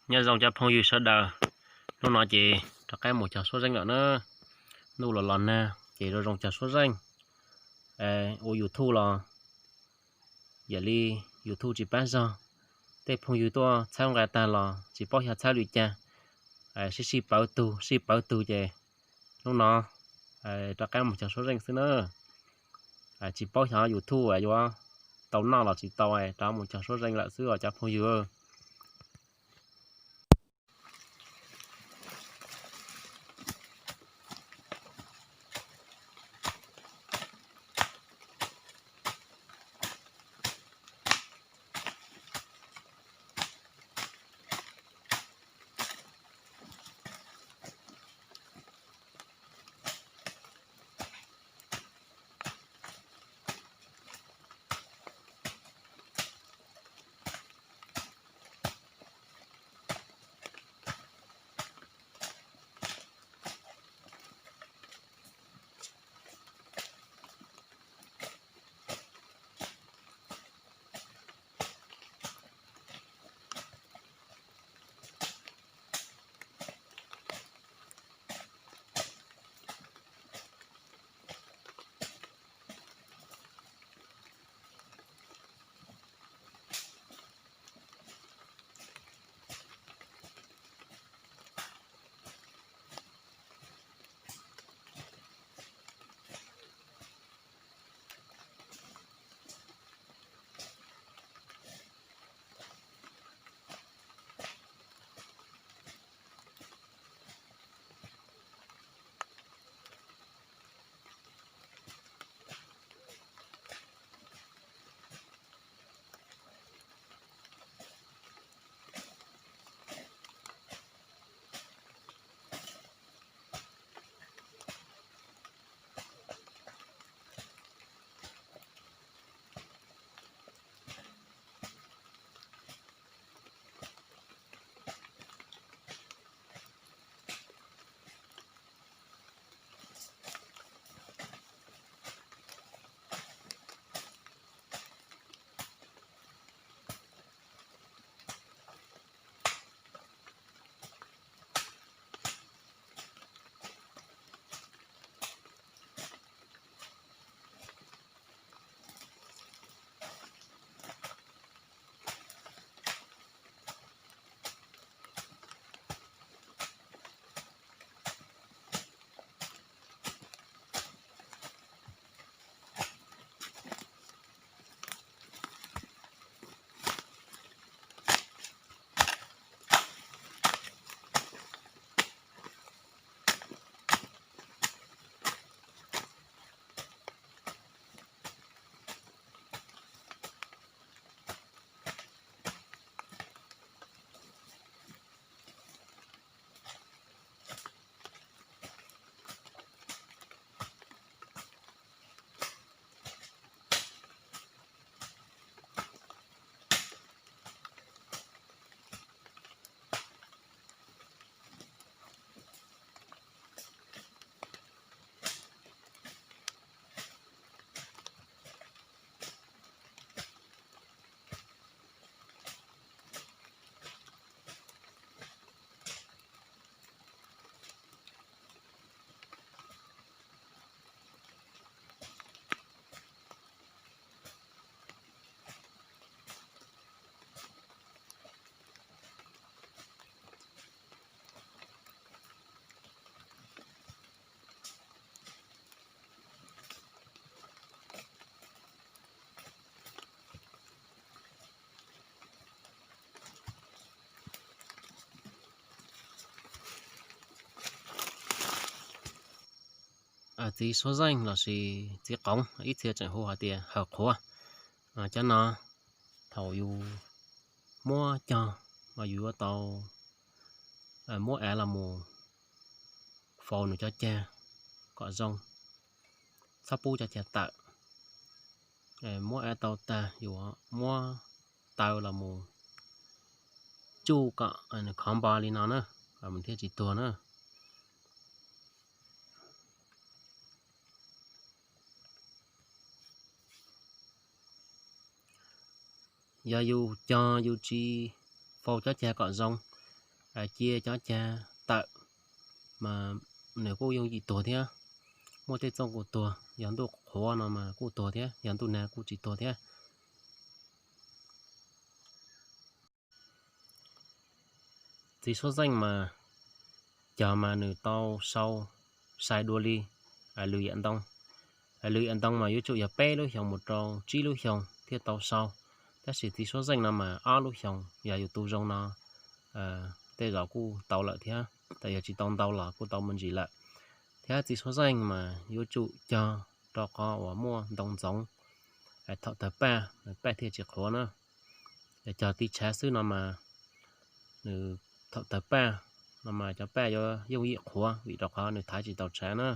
Nyob zoo cov phooj ywg sawv daws, hnub no ces rov qab mus cog suab zeej lawm na. Ntuj los los nag ces zoo zoo cog suab zeej, ua YouTube los yam li YouTube tsis pab zog, tej phooj ywg tuaj txhawb nqa tag los tsis paub xyov txhawb li cas, sib sib pawv tug sib pawv tug ces hnub no rov qab mus cog suab zeej xwb na. Tsis paub xyov YouTube yuav tau noj los tsis tau, rov mus cog suab zeej lawm xwb os cov phooj ywg. Txiv suab zeej lossis txiv qoov, ib txhia tseem hu hais tias hawm qhuav. Cov no thaum yus muab cog mas yus yuav tau muab av los mus faus nws cov cag kom zoo, txhob pub cov cag tawm. Muab av tau tag yus muab taw los mus tsuj kom nws khov npo li no na, kom nws thiaj tsis tuag na. Yog yus cog yus tsis faus cov cag kom zoo, cia cov cag tawm mas nws kuj yooj yim tuag thiab. Muaj tej txooj kuj tuag, yog ntuj qhuav no mas kuj tuag thiab, yog ntuj nag kuj tsis tuag thiab. Txiv suab zeej mas cog mas nws tau sau sai dua li lwm yam ntoo. Lwm yam ntoo mas yuav tsum yog peb lub xyoos mus rau tsib lub xyoos thiaj tau sau, tab sis txiv suab zeej no mas ob lub xyoos yog yus tu zoo no tej zaum kuj tau lawm thiab, yog tsis tau ntau los kuj tau me ntsis lawm. Thiab txiv suab zeej mas yuav tsum cog rau qhov uas muaj ntoo ntxoov, thaum tawg paj, paj thiaj tsis qhuav na. Yog cog tiv tshav xwb no mas nws thaum tawg paj no mas cov paj yuav yooj yim qhuav vim rau qhov nws thaiv tsis tau tshav na.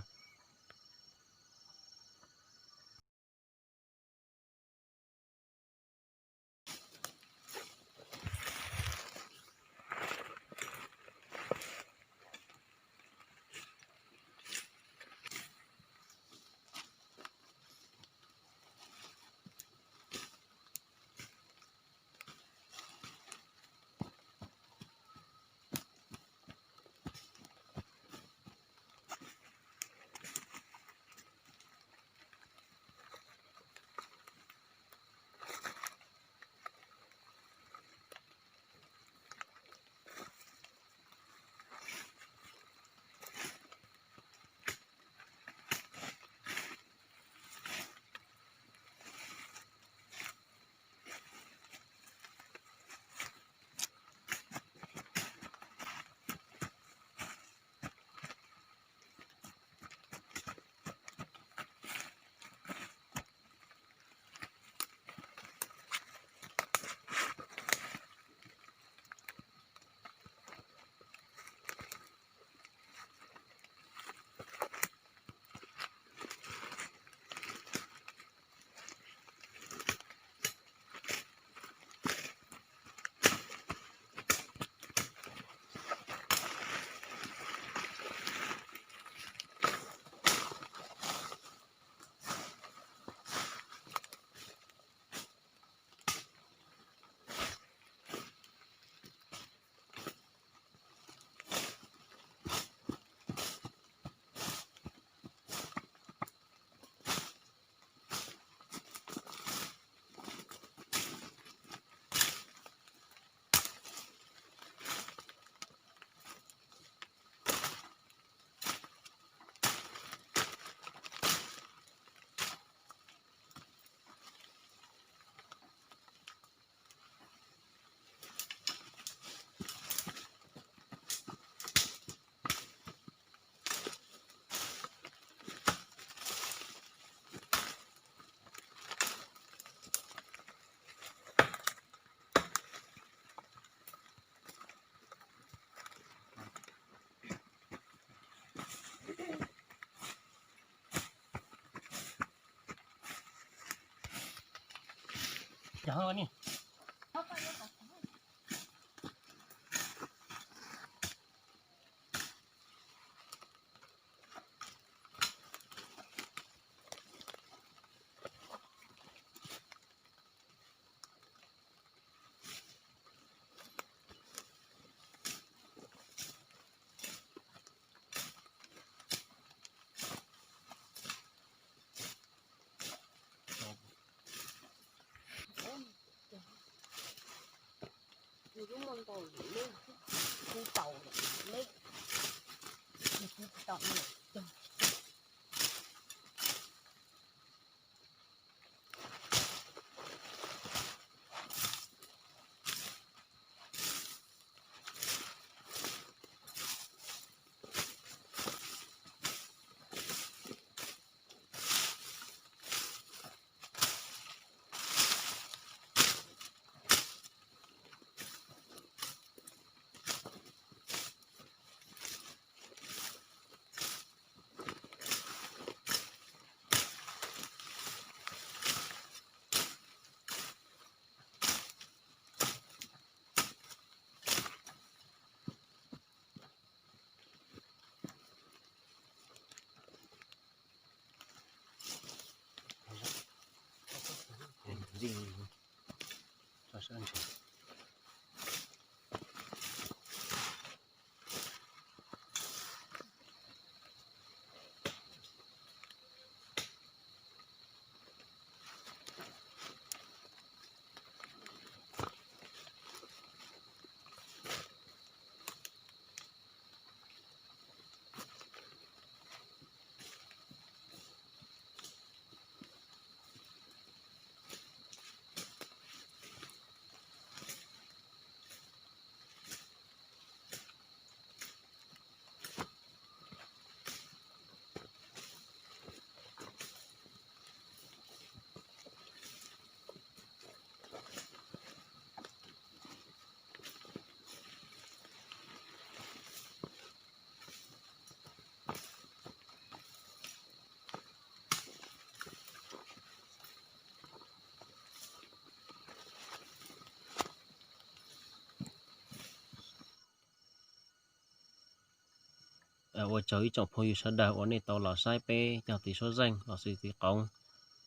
Ua tsaug ib tsoom phooj ywg sawv daws uas nej tau los saib peb cov txiv suab zeej los sis txiv qoov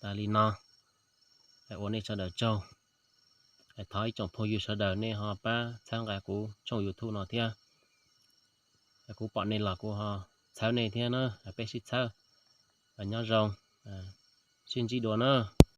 tas li no. Ua nej sawv daws tsaug. Thov ib tsoom phooj ywg sawv daws nej ho pab txhawb nqa kuv tshooj YouTube no thiab. Kuv pom nej los kuv ho txhawb nej thiab na, peb sib txhawb. Nyob zoo, sib ntsib dua na.